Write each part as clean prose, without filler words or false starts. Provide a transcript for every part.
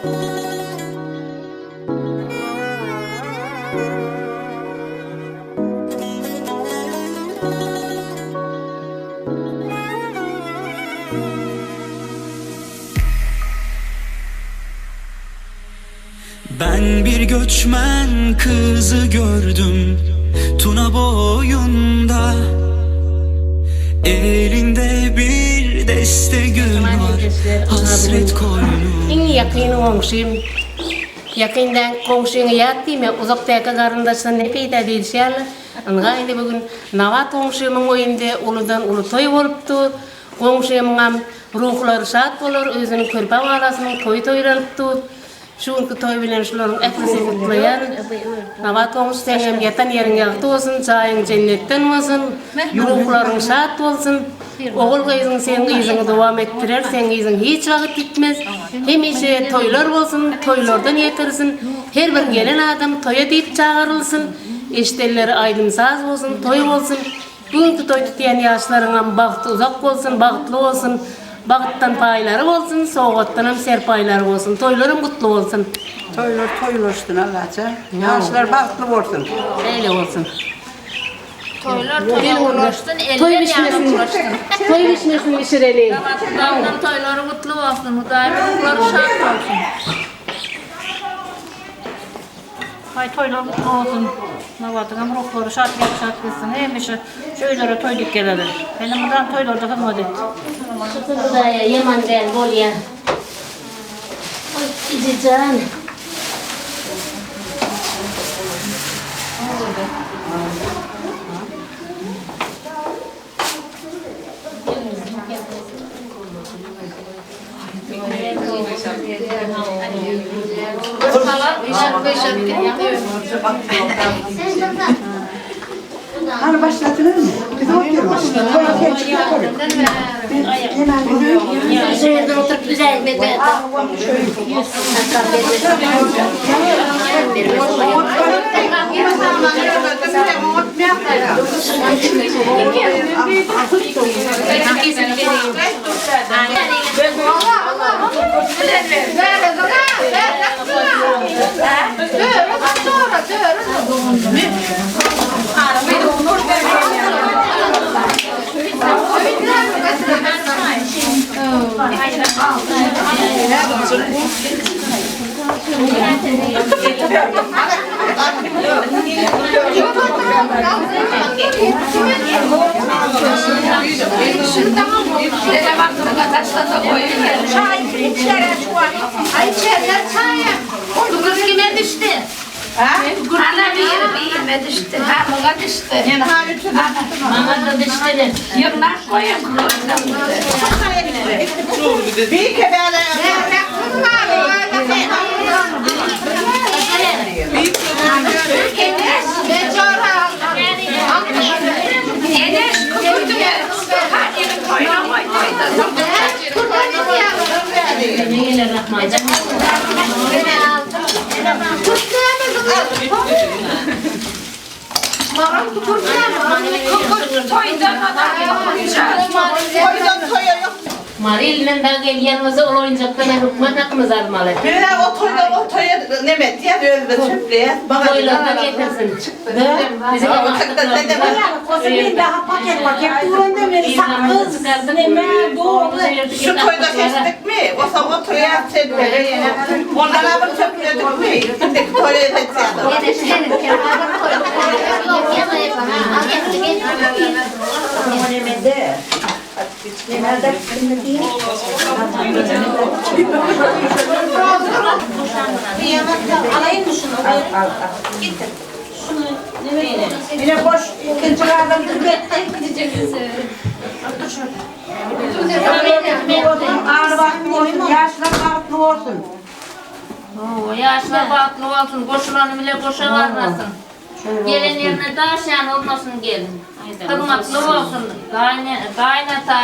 Ben bir göçmen kızı gördüm Tuna boyunda Elinde bir deste gül var Hasret koynunda Iň ýakyn goňşym. Ýakyn däl goňşyňy ýat diýme, uzakdaky garyndaşdan ne peýda diýlişi ýaly, ynha indi bu gün Nabat goňşymyň öýünde uludan uly toý bolup dur. Goňşymyňam ruhlary şat bolar, özüniň körpe balasynyň toýy toýlanyp dur. Şu günki toý bilen şularyň ählisini gutlaýaryn. Nabat goňşy seňem ýatan ýeriň ýagty bolsun, jaýyň jennetden bolsun, ruhlaryň şat bolsun. Ogul gyzyň seň yzyňy dowam etdirer, seň yzyň hiç wagt gitmez. Hemişe toýlar bolsun, toýlardan ýetirsin. Her bir gelen adam toýa diýip çagyrylsyn. Eşidenleri aýdym-saz bolsun, toý bolsun. Bu günki toý tutýan ýaşlaryňam bagty uzak bolsun, bagtly bolsun, bagtdan paýlary bolsun, sowgatdanam serpaýlary bolsun. Toýlaryň gutly bolsun. Toýlar toýlaşsyn Allajan. Ýaşlar bagtly bolsun. Şeýle bolsun. Toýlar toýa ulaşsyn, eller ýana bulaşsyn. Toý bişmesini bişireliň. Bagtly toýlary gutly bolsun, Hudaýyň ruhlary şat bolsun. Haý toýlar gutly bolsun. Nabadyňam ruhlary şat ýaşap gitsin. Hemişe şu öýlere toý dik geleli. Senem mydam toýlarda hyzmat et. Şükür Hudaýa ýaman däl bolýa. Oý ejejan. Hany başladyňyzmy? Biz otyrys. Şu ýerde oturyp düzäýmedi. Kime düşdi? Ana bir birime düşdi. Ha muňa düşdi. Maňa da düşdi. Ýygnak goýuň. Eneş kükürdüne. Hadi toýuna goý toýda. Mary ilinden dagy gelýän bolsa ol oýunjakdan hem hökman hakymyzy almaly. Biz-ä o toýdan o toýa neme etýäs, özümiz çöpleýäs. Toýlardan getirsin. Biziň hem Şu toýda seçdikmi, osaň oturýas çöplere ýene. Ondan-a bir çöpledikmi, indiki toýa seçýäs. Yine boş ikinci adam Ağrı bagtly bolsun, ýaşlar bagtly bolsun. Ýaşlar bagtly bolsun, goşulany bile goşa barmasyn. Gelen ýerine daş ýan urmasyn gelin. Hyzmatly bolsun, gaýynata,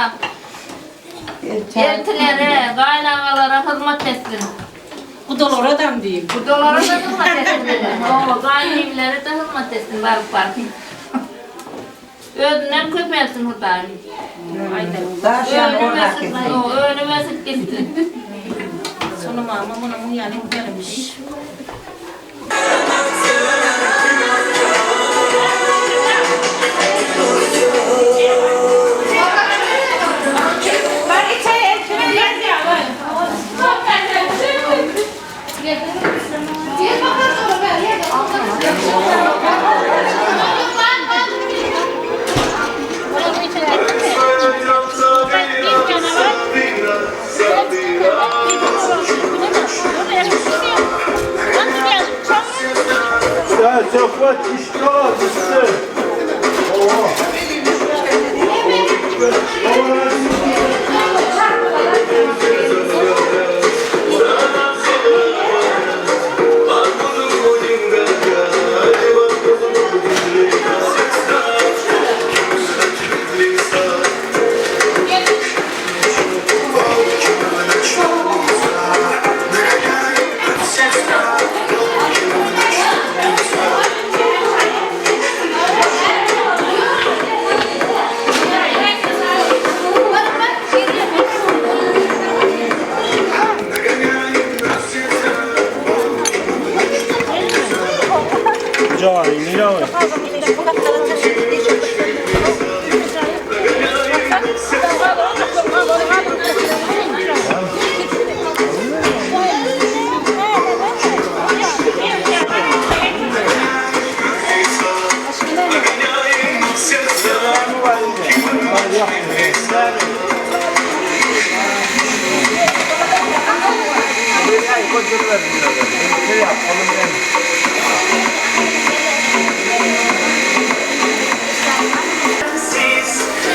eltilere, gaýynagalara hyzmat etsin. Gudalara dam diýiň. Gudalara-da hyzmat etsin. Hawa, gaýynemelere-de hyzmat etsin baryp baryp. Özünden köpelsin Hudaýym. Daş ýan ornap gitsin. Önüm ösüp gitsin. Dowamy munuň ýaly güzelmiş.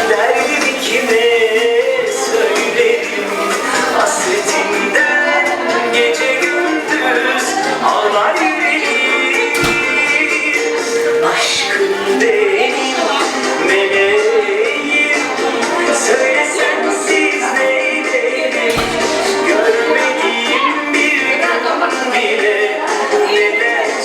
Derdimi kime söylerim Hasretinden gece gündüz ağlar yüreğim Aşkın benim meleğim Söyle sensiz neylerim Görmediğim bir gün bile neler.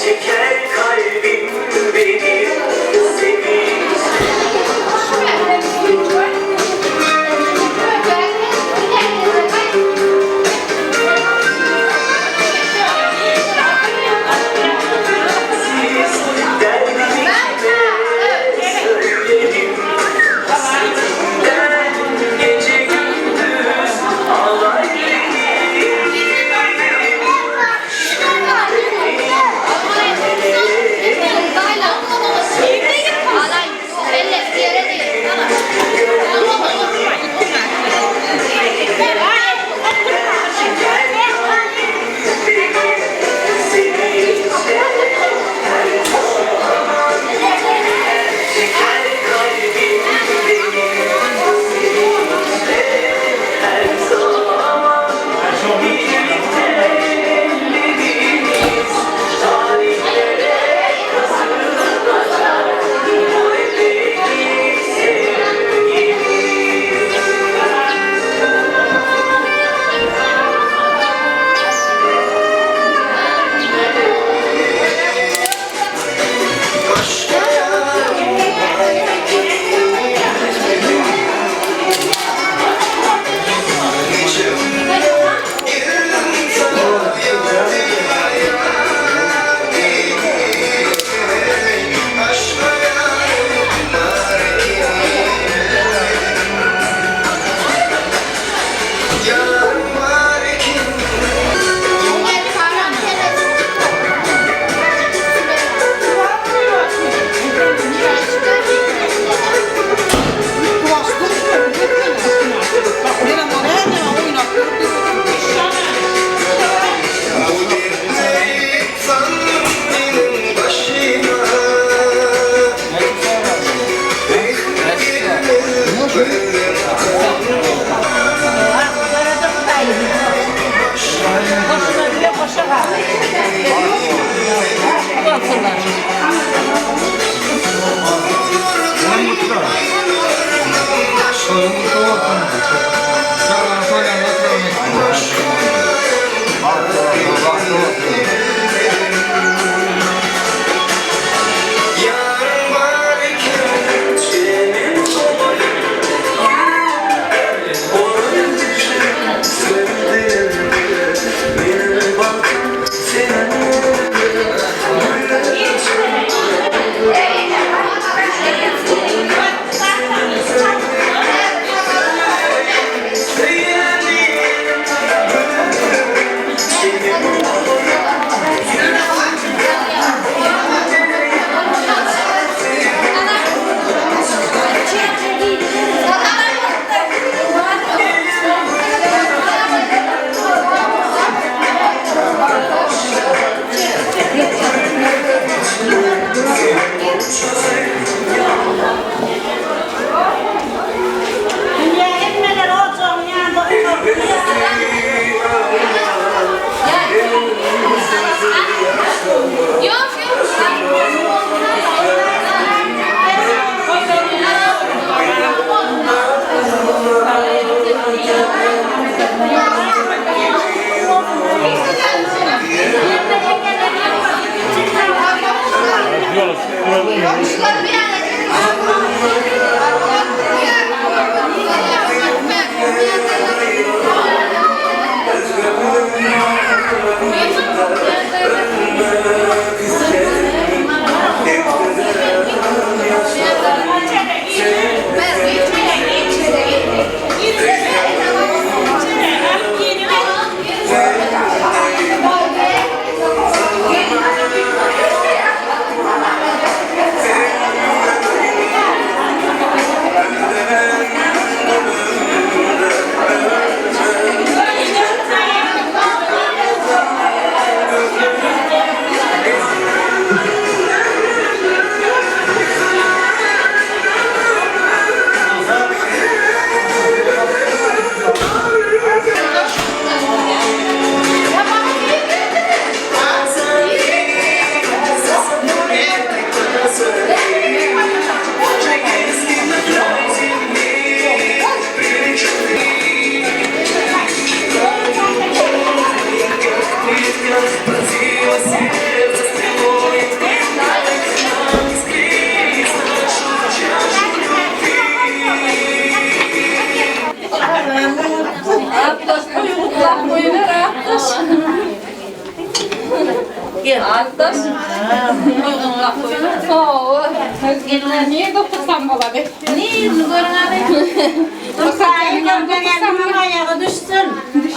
Aýagy düşsün.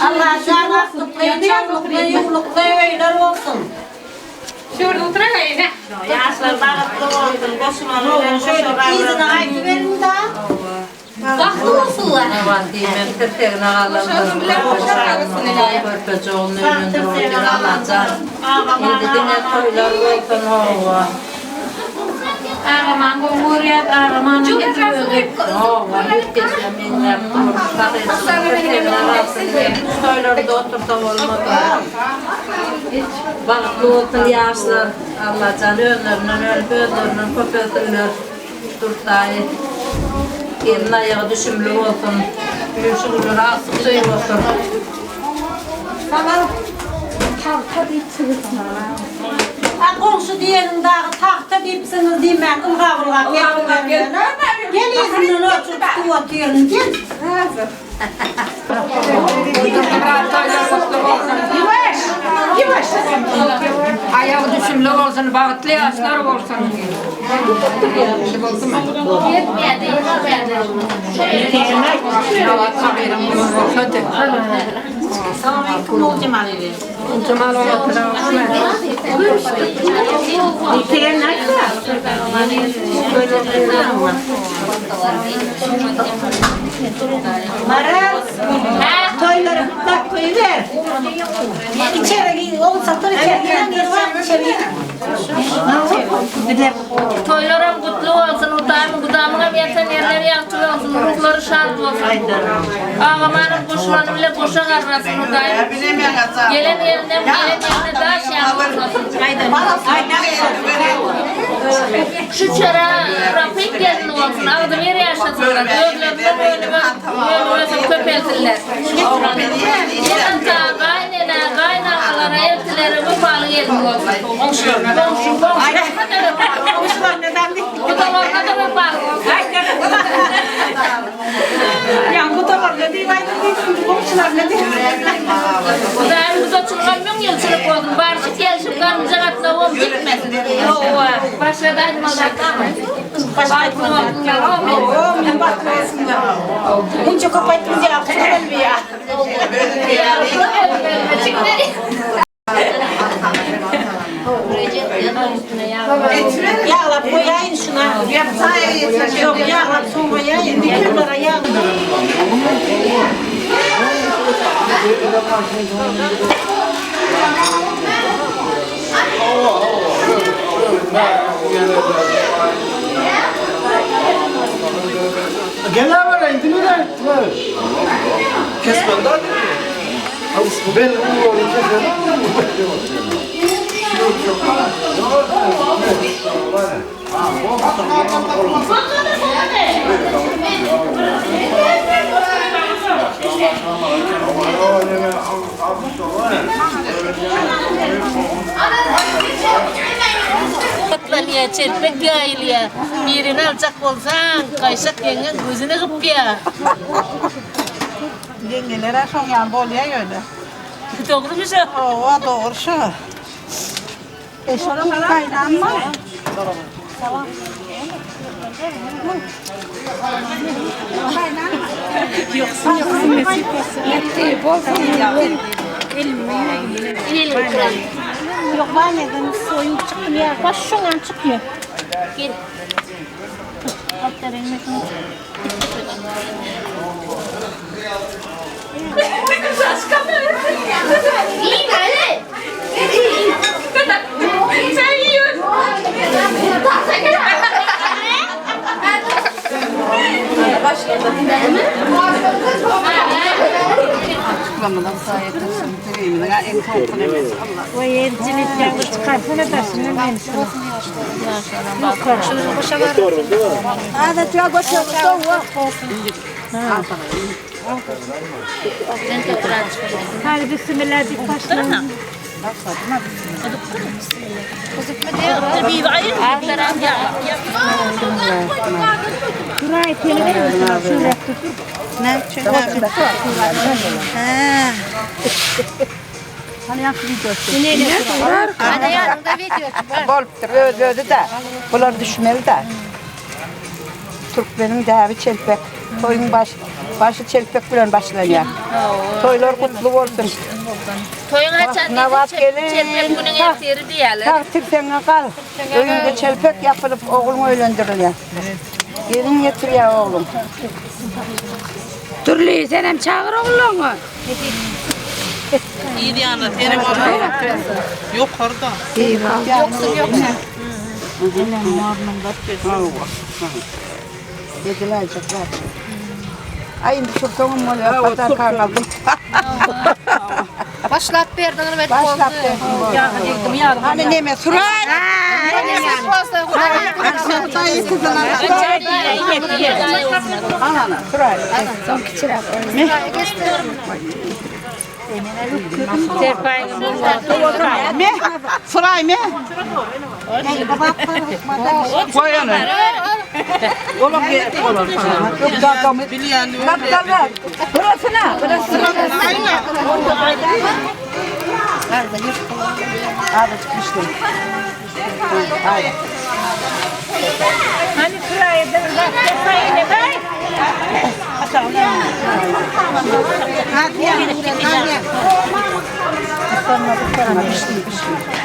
Allajan aklykly, çarlykly, ýuwlukly öýler bolsun. Ýaşlar bagtly bolsun, goşulany bilen goşa Yzyna gaýtyberiň-da. Bagtly bolsunlar. Aman diýmem tirtegine galandyr. Körpeje ogluny öýlendirip otyr Allajan. Indi diňe toýlar bolsun hawa. Agaman gowy görýär, agamanyň edil özi. Hawa, ýetgeçme meňzäp dur. Sahyçylyk tirtegine galsyn diýip, toýlarda otursa bolmaz. Bagtly bolsun ýaşlar. Allajan özlerinden ölüp özlerinden köpelsinler. Dursaý. Gelin aýagy düşümli bolsun. Şu günler agtyk söýüp otur. A goňşy diýeniň dagy tagta diýipsiňiz diýmän ylgap-ylgap gelip Gel yzyndan oturyp suw otyryn gel. Aýagy düşümli bolsun, bagtly ýaşlar bolsun. Maral, toýlary gutlap goýber. Içeri gir, ol satyr içeri giren ýeri bar, içeri gir. Toýlaram gutly bolsun, Hudaýym gudamyňam ýatan ýerleri ýagty bolsun, ruhlary şat bolsun. Agamanam goşulany bile goşa garrasyn Hudaýym. Gelen gelinem gelen ýerine daş ýaly bolmasyn. Şu çöre Rafik gelin bolsun, agzybir ýaşasynlar, özlerinden önüme önüme köpelsinler. Ýene-de gaýynene, gaýynagalara, eltilere wepaly gelin bolsun. Goňşularyna, goňşy, goňşularyna-da wepaly bolsun. Gudalaryna-da wepaly bolsun. Hudaýym gudaçylyga 1000 ýylçylyk bolsun, barşy gelşip garynja gatnawam gitmesin. Hawa, başga-da aýtmaly zat barmy? Bagtly bolsunlar, amin. Munça köp aýtdym diýip, gelmeýär. Ýaglap goýaýyn şuna. Ýok, ýaglap soň goýaýyn. Dikelere ýag. Gel indi nirä gitdiler? Kesmeli da Belli uğurlu keseli. Gatlanýar, çelpek ýaýylýar. Birini aljak bolsaň, gaýşak ýeňňeň gözüni gypýar. Ýeňňeler-ä şoň ýaly bolýa ýöne. Dogrumy şo? Hawa, dogry şo. E şonuň gaýnanma. Yok banyodan soyup çıktım ya. Baş şoňam çykýar. Gel. Açıklamadan sayetsin. Dileğimin en korkun emesi Allah. Ne? He. Bolupdyr öz özi de. Bular düşmeli de. Türkmenin däbi çelpek. Toýuň baş, başy çelpek bilen başlanýar. Toýlar gutly bolsun. Toýuň haçan Nabat diýse, gelin. çelpek günüň ertiri diýerler. Sag tirseňe gal. Öýüňde çelpek ýapylyp ogluň öýlendirilýär. Gelin getirýär oglum. Dürli senem çagyr ogluňy. Yoksun yoksun. Yediler Ay indi tursaňam bolýar, patar kaldım. Başlap berdiň evet Başlap berdim. Hani neme Suray? Al ana Suray. Me? Suray me? Koy onu. Oğlum gel. Yok da Kaptan ver. Burasına, burasına. Abi çıkmıştım. Haydi. Hani Suray'da Pişti, pişti.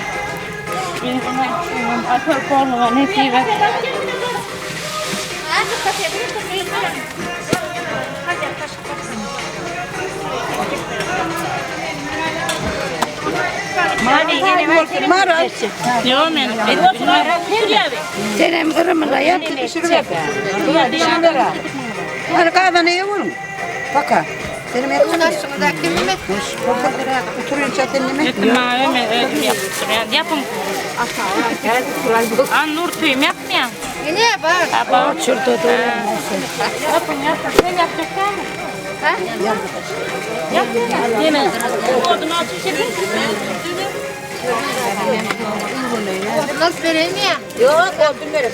Maral. Senem ırmıla yap. Pişiriver. Pişiriver. Hani kahve neye vurun? Baka. Benim etim. Oturun çatın nime? Yapın. An Nur tüyüm yapmayan. Ne var? Oturdu Yapın yapın. Sen yapacaksın mı? Ha? Yap. Yeme. Odun açın şimdi. Nasıl vereyim ya? Yok, odun verip.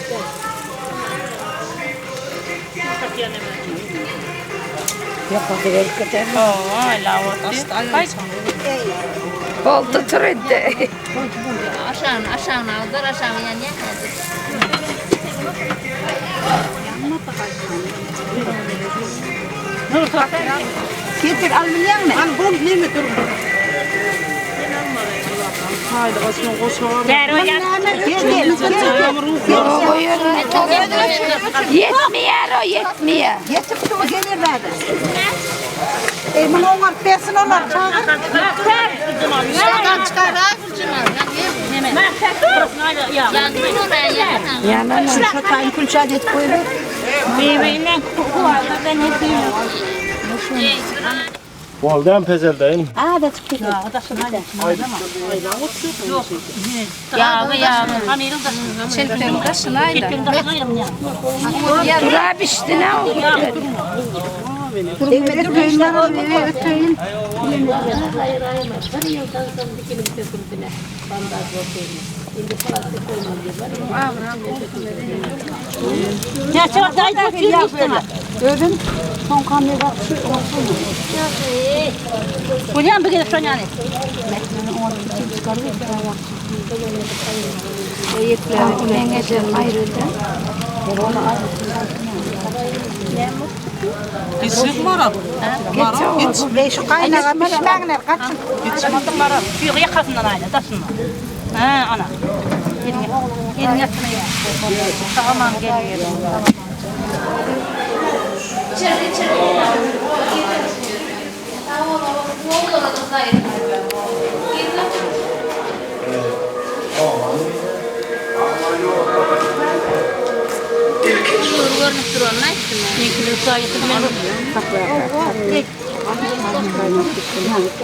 Oldu turundu. Aşağını aşağını aldır aşağını yani. Getir al milyon mi? Al bu ne mi dur? Gel gel gel. Yetmiyor o yetmiyor. Yetip du gelir verdi. E bunu onlar besin onlar çağır. Şuradan çıkar ha Gülcemal. Yandı oraya yandı. Yanan Şu tane külçe det koyuver. Boldy pezeldeýin. Özüm son kamera şu olsun. Bolýan bir gezek şony ýany. Şu kaynağa pişmäňler gaçyň. Şu ýakasyndan aýla, daşyndan. Ha, ana. Elini, elini ýatyna ýa. Tamam, gel gel.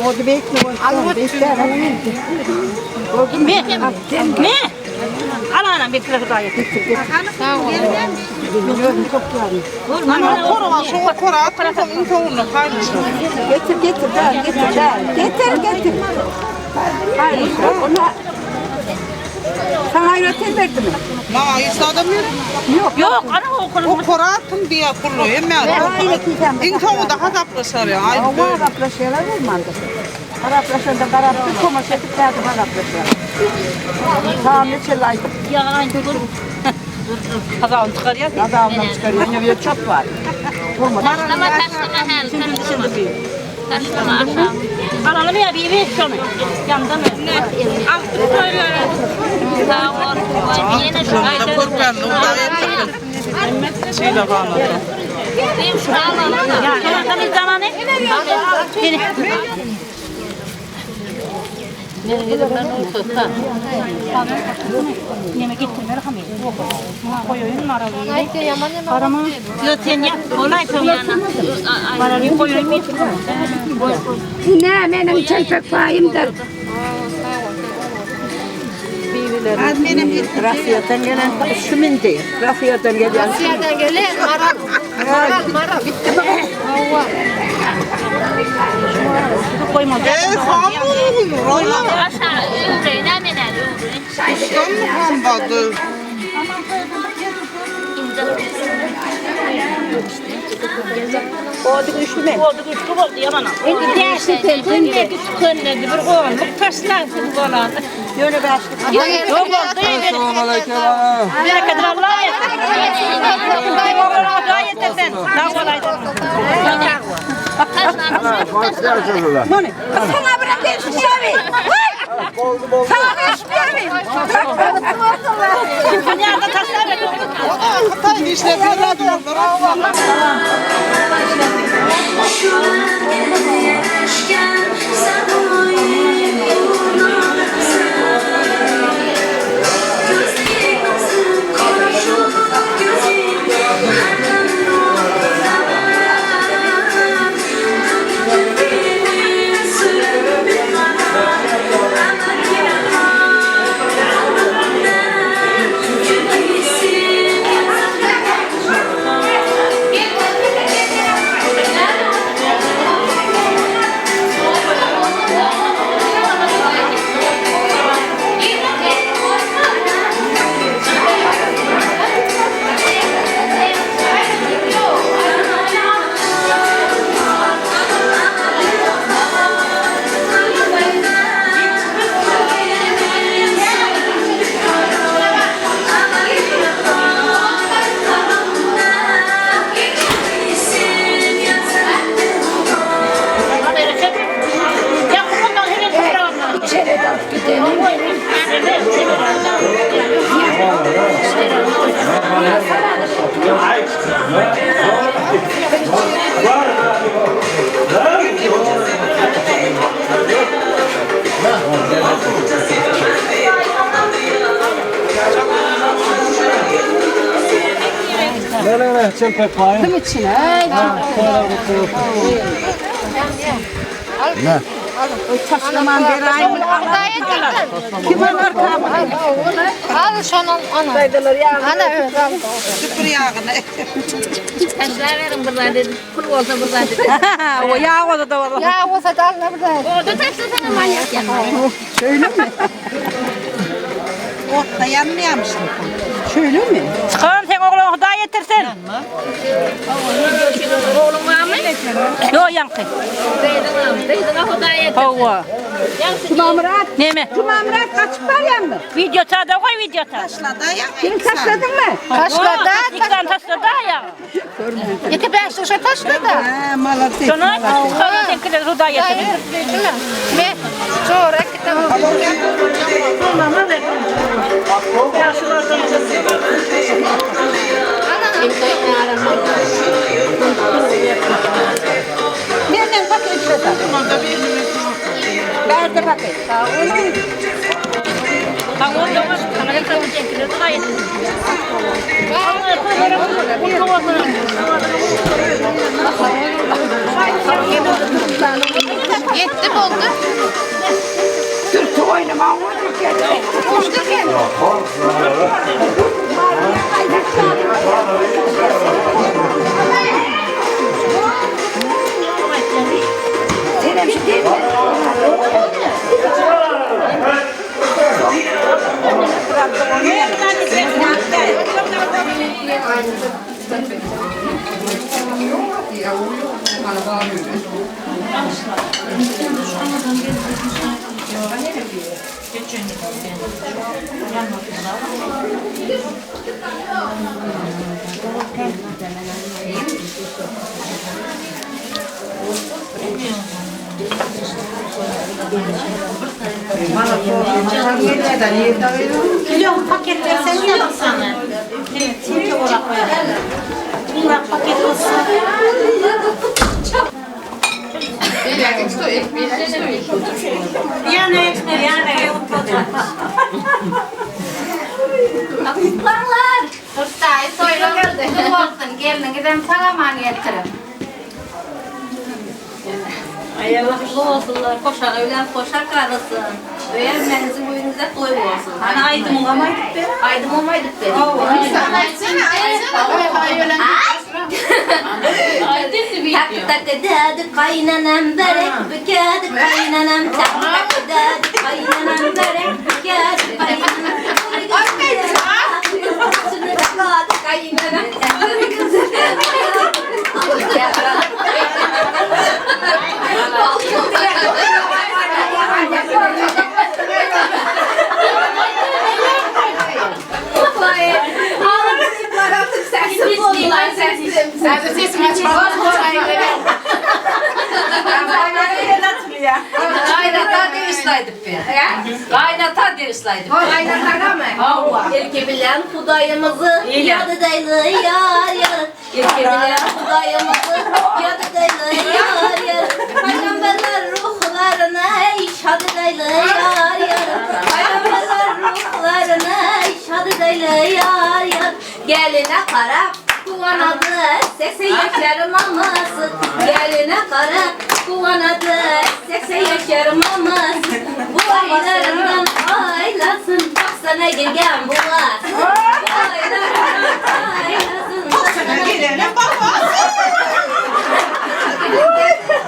Oldu bekle. Me, me. Al anam bir kilo daha getir. Getir getir gel getir gel. Getir getir. Hayır ona sana öğretim verdi mi? Ma isadım Yok. Yok, ana o konu. O koratım diye pullu hemen. İn sonunda hazaplaşar ya. Ay Ama Araplaşıyorlar olmadı. Araplaşanda karaptı, komaş edip geldi Araplaşıyorlar. Tamam ne çelaydı. Ya aynı dur. Kazağını çıkarıyor. Adamdan çıkarıyor. Yine bir çöp var. Taşlama taşlama hem taşlama. Taşlama aşağı. Alalım ya bir bir şunu. Yanında mı? Sağ ol. Yine şu Da korkan da Şeyle bağladı. Benim şunu alalım. Ya, tamam zamanı. Beni. Neme getirmeli hamur. Koyayım arabayı. Arama. Yok sen yap. Olay sonra. Arabayı koyayım. Ne benim çelpek payımdır. Rafiyadan gelen şu mindi. Rafiyadan gelen. Russiyadan gelen maral. Maral maral. Bitti mi? E hamur rola. Aşağı ömrü ne menel ömrü. İşten hambadı. Oldu güçlü mü? Oldu güçlü oldu yamana. Şimdi değişti. Günde tükenledi bir oğlum. Taşlansın bolan. Yöne başlık. Yok oldu. Bereket Allah yeter. Allah yeter sen. Sağ ol Aydın. Sana bırak abi. Sana verişmiyor Dünyada taşlar Hatay işte bir Ya kumundan hemen toprağından. İçeri daf gidelim. Gel çelpek paýyn. Kim içine? Ay, Ne? Taşlaman berayim. Kim alır kamı? Al şonu ana. Ana evet al. Süpür yağını. Taşlaverin bir zat edip, pul bolsa bir zat edip. O yağ o da var. Ya olsa da alın bir zat. O da taşlasana manyak ya. Şöyle mi? Ot da yanmayamış. Şöyle mi? Çıkan sen oğlunu Huday getirsin. Oğlum var mı? Yok yankı. Deydin mı? Deydin Huday getirsin. Hava. Cumamurat. Neme? Cumamurat kaçıp var ya mı? Video çağda koy video çağda. Taşla da ya. Kim taşladın mı? Taşla da. Taşla da ya. İki beş şişe taşla da. Ha, malatya. Şunu çıkan sen kile Huday getirsin. Me, sonra kitabı. Nereden bakayım şurada? Ver de bakayım. Bak onu da var. Kamera kırmızı kile Huday getirsin. Mutlu olsun. Yetti oldu. Türkçe oynama olur ki. Oldu ki. Senem şu değil mi? Kilo paket versene de sana. Evet, çünkü orak koyalım. Orak paket olsun. Yani, yani. Kutlarlar. Kurtay toylar kutlu olsun. Geliniňizem sagaman getirin. Hayırlı olsunlar. Koşar ölen koşar karısın. Öğrenmenizi boyunuza toy olsun. Hani aydım olamaydık be. Aydım olmaydık be. Tak tak dedi kaynanam berek bükedi kaynanam tak tak dedi kaynanam berek bükedi kaynanam. Kaynanam. Kaynata demişlaydık be. Kaynata demişlaydık. Kaynatara mı? İlki bilen Hudayımızı yadı daylı yar yar. İlki bilen Hudayımızı yadı daylı yar yar. Peygamberler ruhlarına şad daylı yar yar. Peygamberler ruhlarına şad daylı yar yar. Geline kara kuvanadı sese yaşar maması. Geline kara kuvanadı sese yaşar maması. Bu aylarından aylasın baksana girgen bulasın. Bu aylarından aylasın baksana Gelene babası.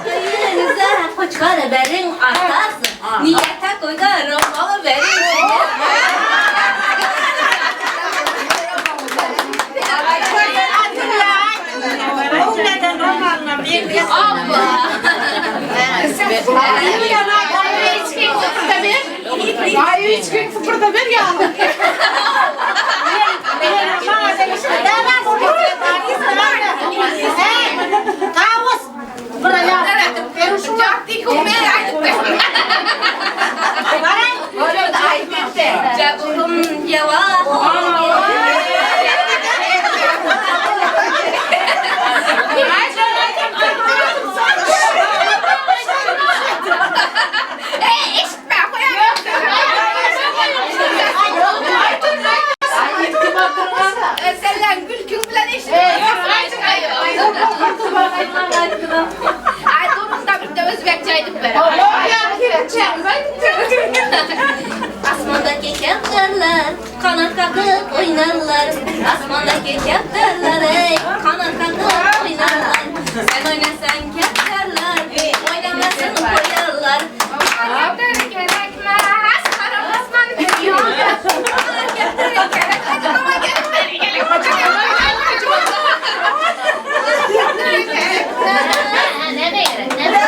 Köyünüze koçkarı berin atası. Niyete koyarım alı verin. Ay üç gün sıfırda bir ya. Caburum yavaş. Sen gülkün bilen eşitme. Aý durmuşda bitte özbekçe aýdyp ber. Asmandaki kepterler kanat kakyp oýnarlar. Asmandaki kepterler eý kanat kakyp oýnarlar. Sen oýnasaň kepterler oýnamasyn goýarlar. Kepter gerekmez, kara asman ýanar. Kepter gerekmez, Näme gerek? Näme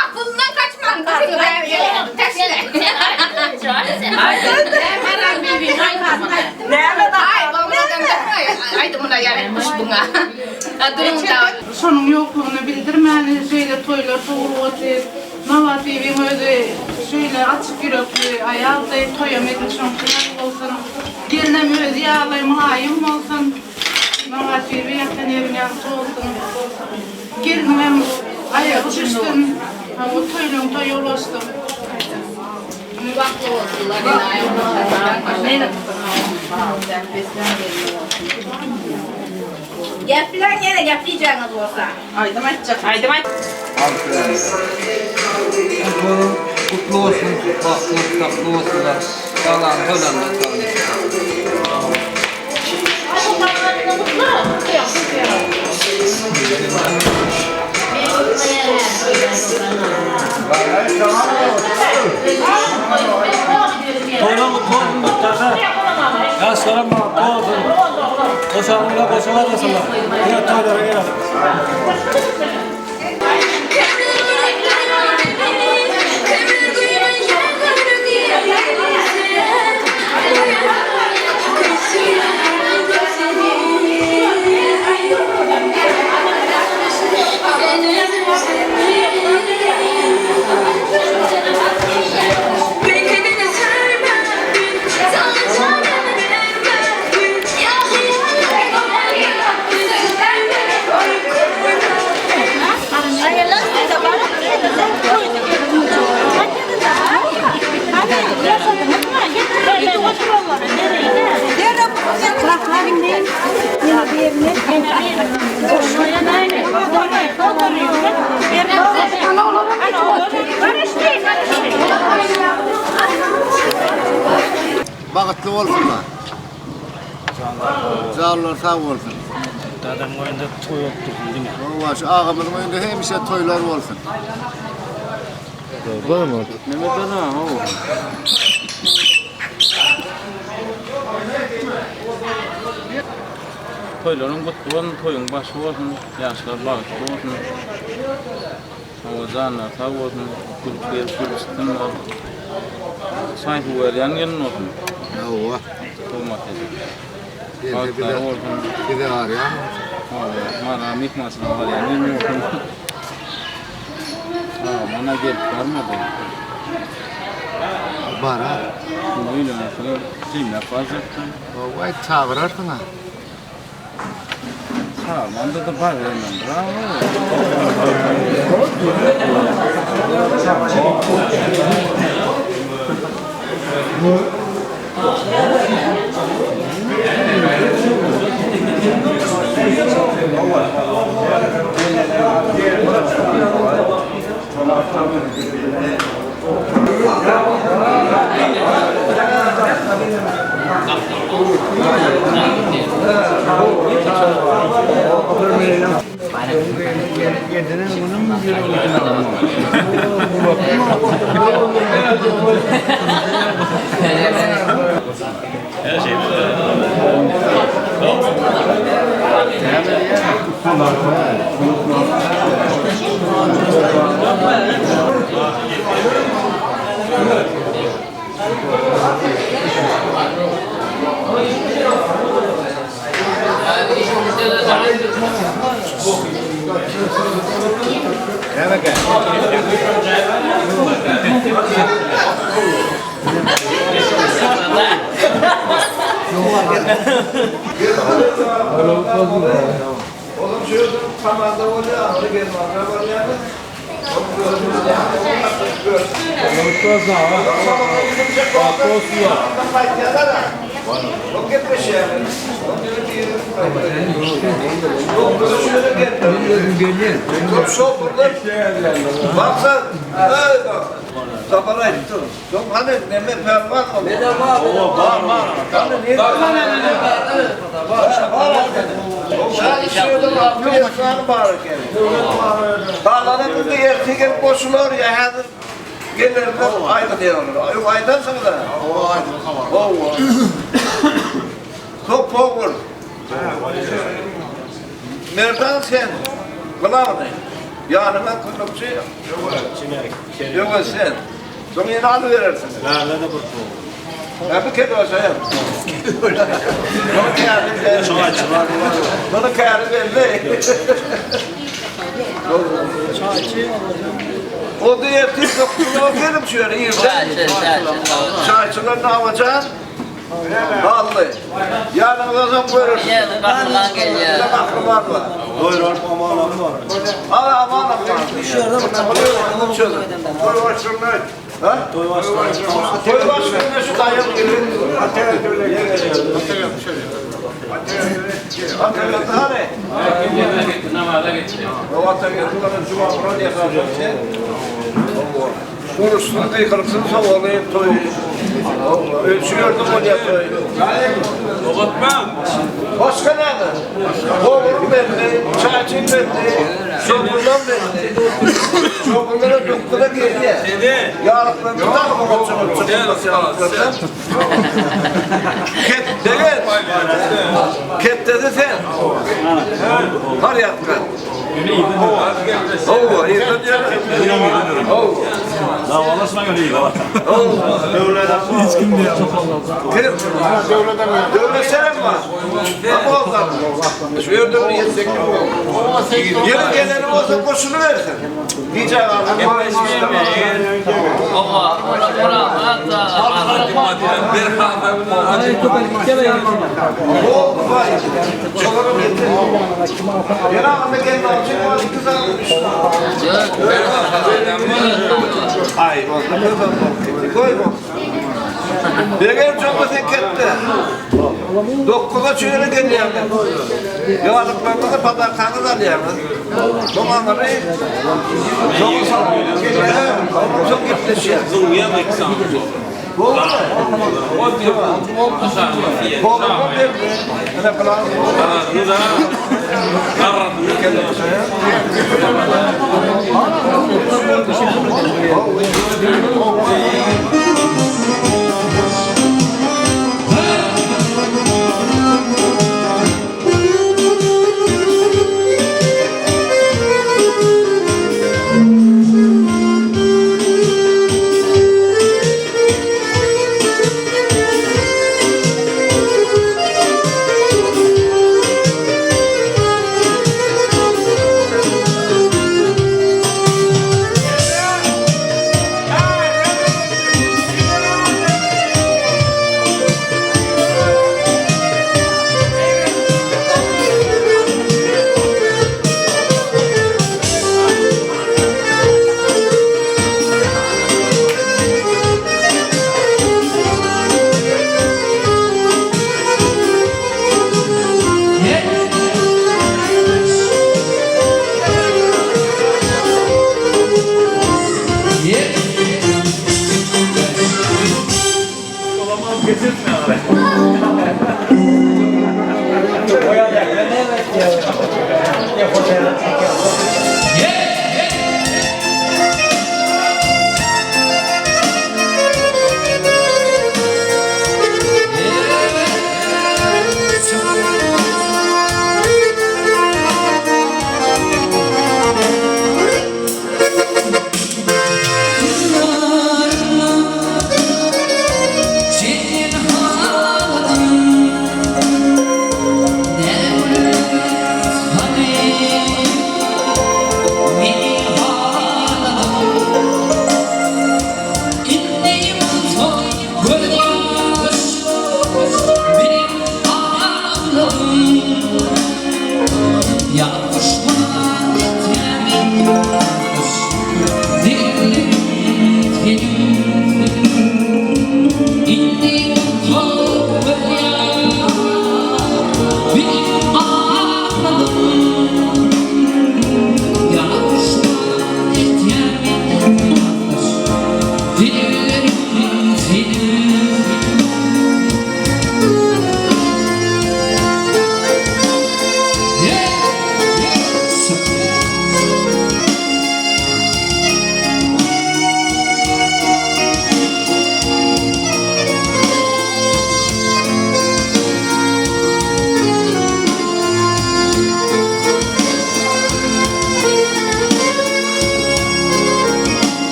Aklından kaçman. Şonuň ýoklugyny bildirmäni şeýle toýlar sowulyp otyr. Nabat bibiň özi şeýle açyk ýürekli aýaldy. Toýam edil şoňky ýaly bolsun. Gelnem özi ýaly mylaýym bolsun. Nabat bibi ýatan ýeriň ýagty bolsun. Gelniňem aýagy düşsün. Hawa toýlaň toýa ulaşsyn. Bagtly bolsunlar. Gepläň ýene gepleýjegiňiz bolsa. Aýdym aýtjak. Aýdym aýt. Toýuň gutly bolsun, bagtly, bagtly bolsunlar. Galany hölenler Toýlar gutly bolsun Murtaza. Ýaşlaram bagtly bolsun. Goşagyňda goşa galmasynlar. Diňe toýlara gelelim. Bagtly bolsunlar. Janlary sag bolsun. Dadamyň öýünde toý bolup dursun diňe. Hawa, şu agamyzyň öýünde hemişe toýlar bolsun. Toýlaryň gutly bolsun, toýuň başy bolsun, ýaşlar bagtly bolsun. Hawa janlary sag bolsun, gülüp gelip gülüp çyksynlar. Çaý suw berýän gelin bolsun. Hawa. Hormat edip. Gelse Bagtlary bize bolsun. bize barýan bolsun. Hawa, mana myhmançylyga barýan gelin bolsun. Ha, mana gelip barmady. Barar. Şunda öýlenensoň jemläp barjakdy. Hawa, çagyrarsyň-a. Çagyrmanda-da barbermem. Bravo. Merdan sen glawnyý. Ýanyňa kömekçi Öwez sen. Soň ýene alyberersiňiz. Lala-da bir pul. Hä bu kedi bolsa hem. Munuň käri belli. Munuň käri belli. Oldy ertir dokuzda gelip şu ýere irden. Çaýçylar Nawajan. Bally. Ýanyňyzda soň görersiňiz. Ýa-da gahryman gelýär. Ýa gahryman bar. Doýralyp amanam bar. Ala amanam bar. Toý başlanyny aýt. Ha? Toý başlanyny. Toý başlanyny şu daýaw gelin. Ata geldi hany? Namaza gitdi. O ata geldi. Cuma buran ýasap sen. Uruşsuz, gykylyksuz sowaly toý. Ölçüyordu bolýar toý. Başga näme? Goguryň belli, çaýçyň belli, şogundan belli. Şogunlara doktora gelýär. Ýaryklarynda dagy oňa çykyp Ketde gel. Ketdesi sen. Har ýatga. Hawa, irden ýa. Hawa. Davalaşma göre iyi bak. Hiç kim diýýär. Kim? Döwlet senem bar. Ama oldu. Şu ýerde bir ýetsek. Ýeri geleni bolsa goşulybersin. Gije Beger çoňa sen ketde. Dokkuza çöýere gelýärler. Ýalyklaryňyzy padarkaňyz alýarlar. Soň aňyry soň soň gepleşýär.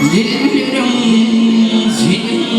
Dilberiň seniň.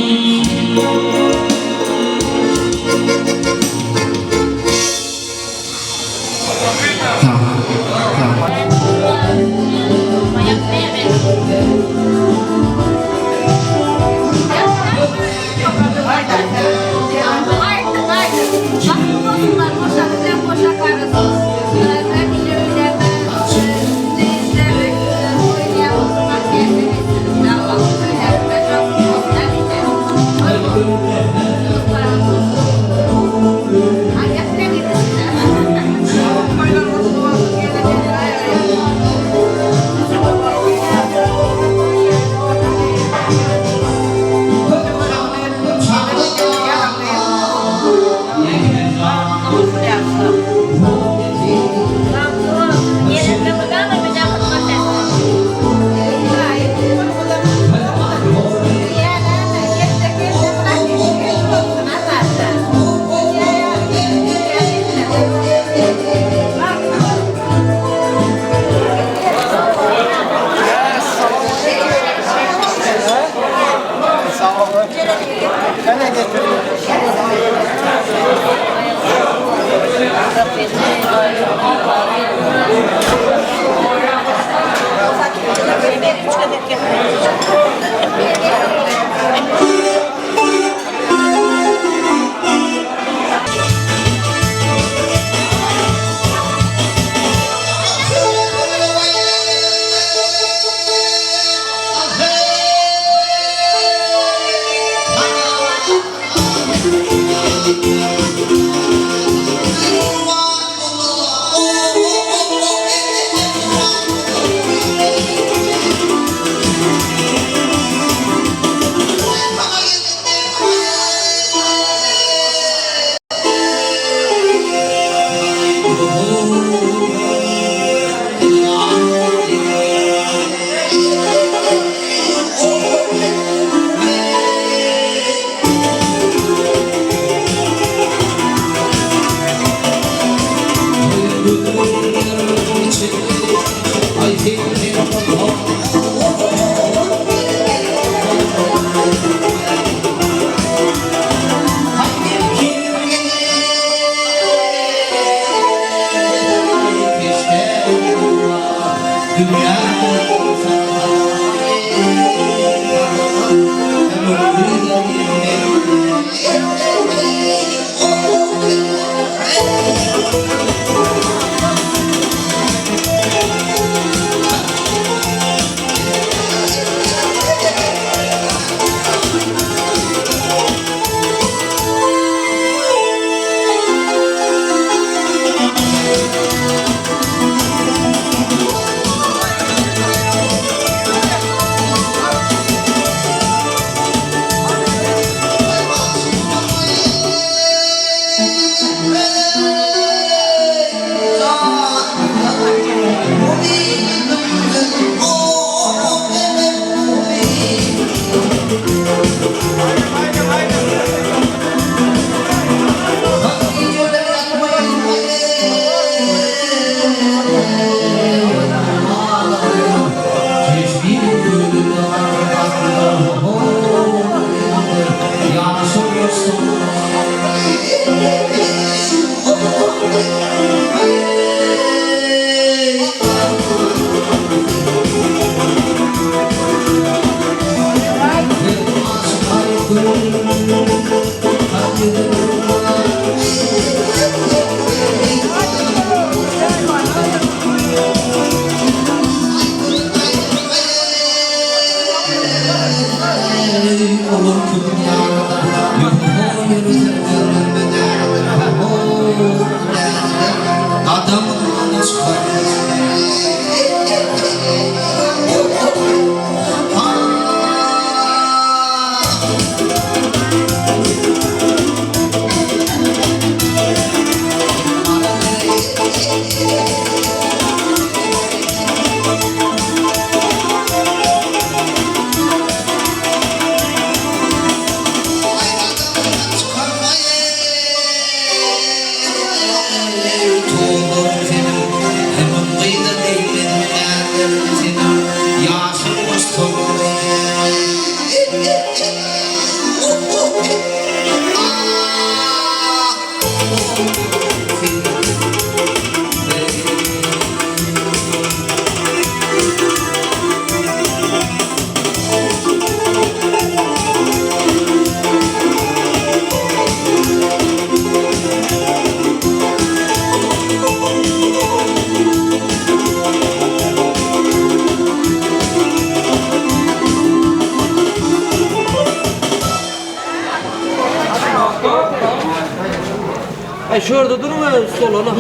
Aý şu ýerde duruň öz stoluna.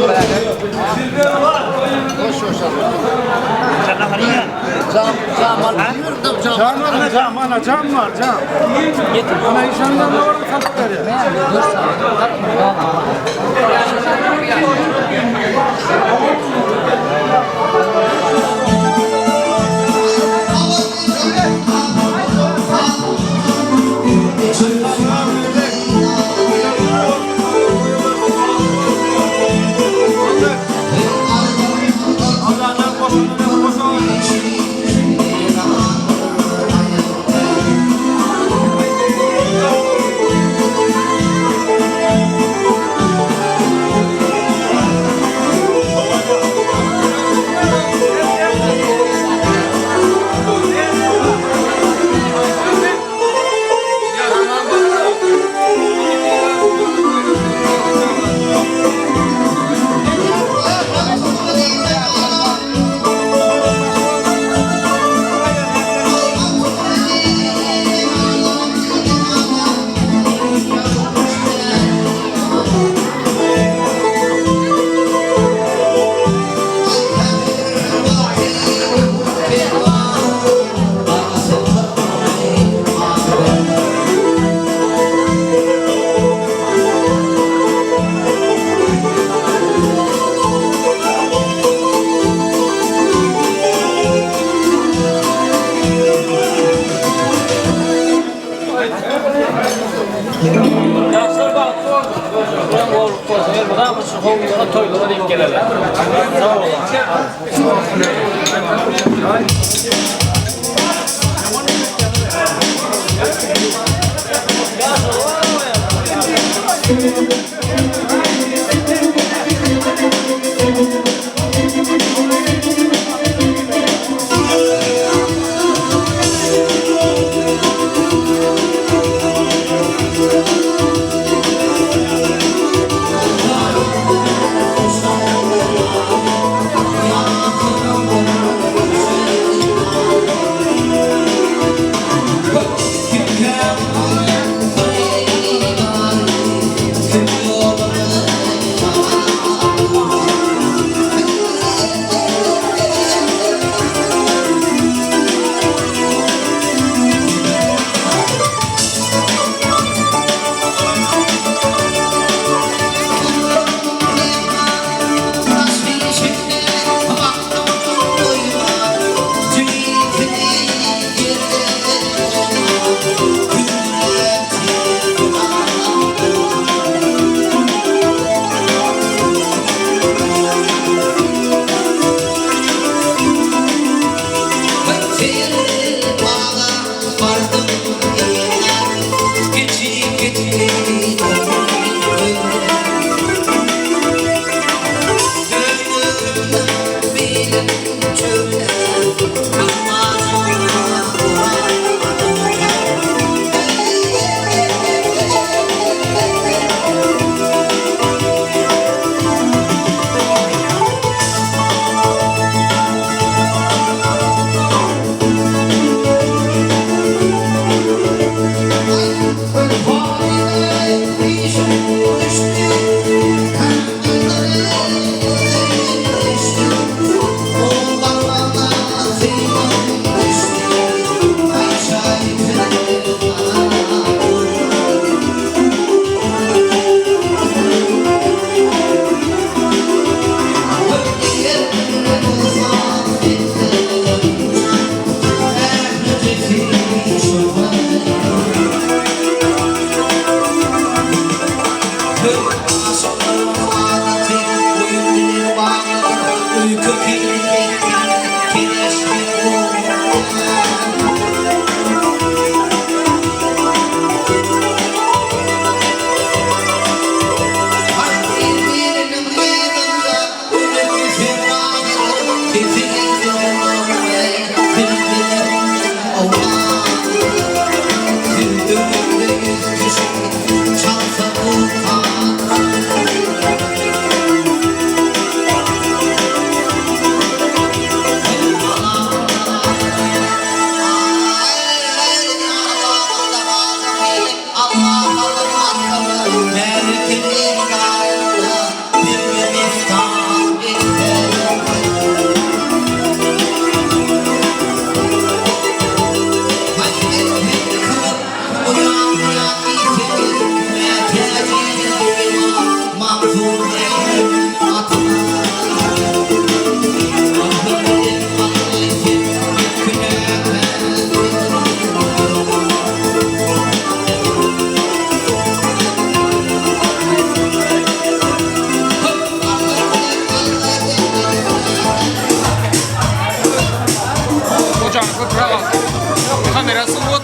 Boş boş Cam cam al. Cam var, cam, ana cam var, cam. Getir. Ana işandan da var satıp veriyor. Ýaşlar bagtly bolsun. Bilen bolup bolsun. Elmydama şu howlulara toýlara diýip gelerler. Sag boluň. Gojany köpräk alsyn. Kamera suwup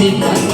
otyrmy?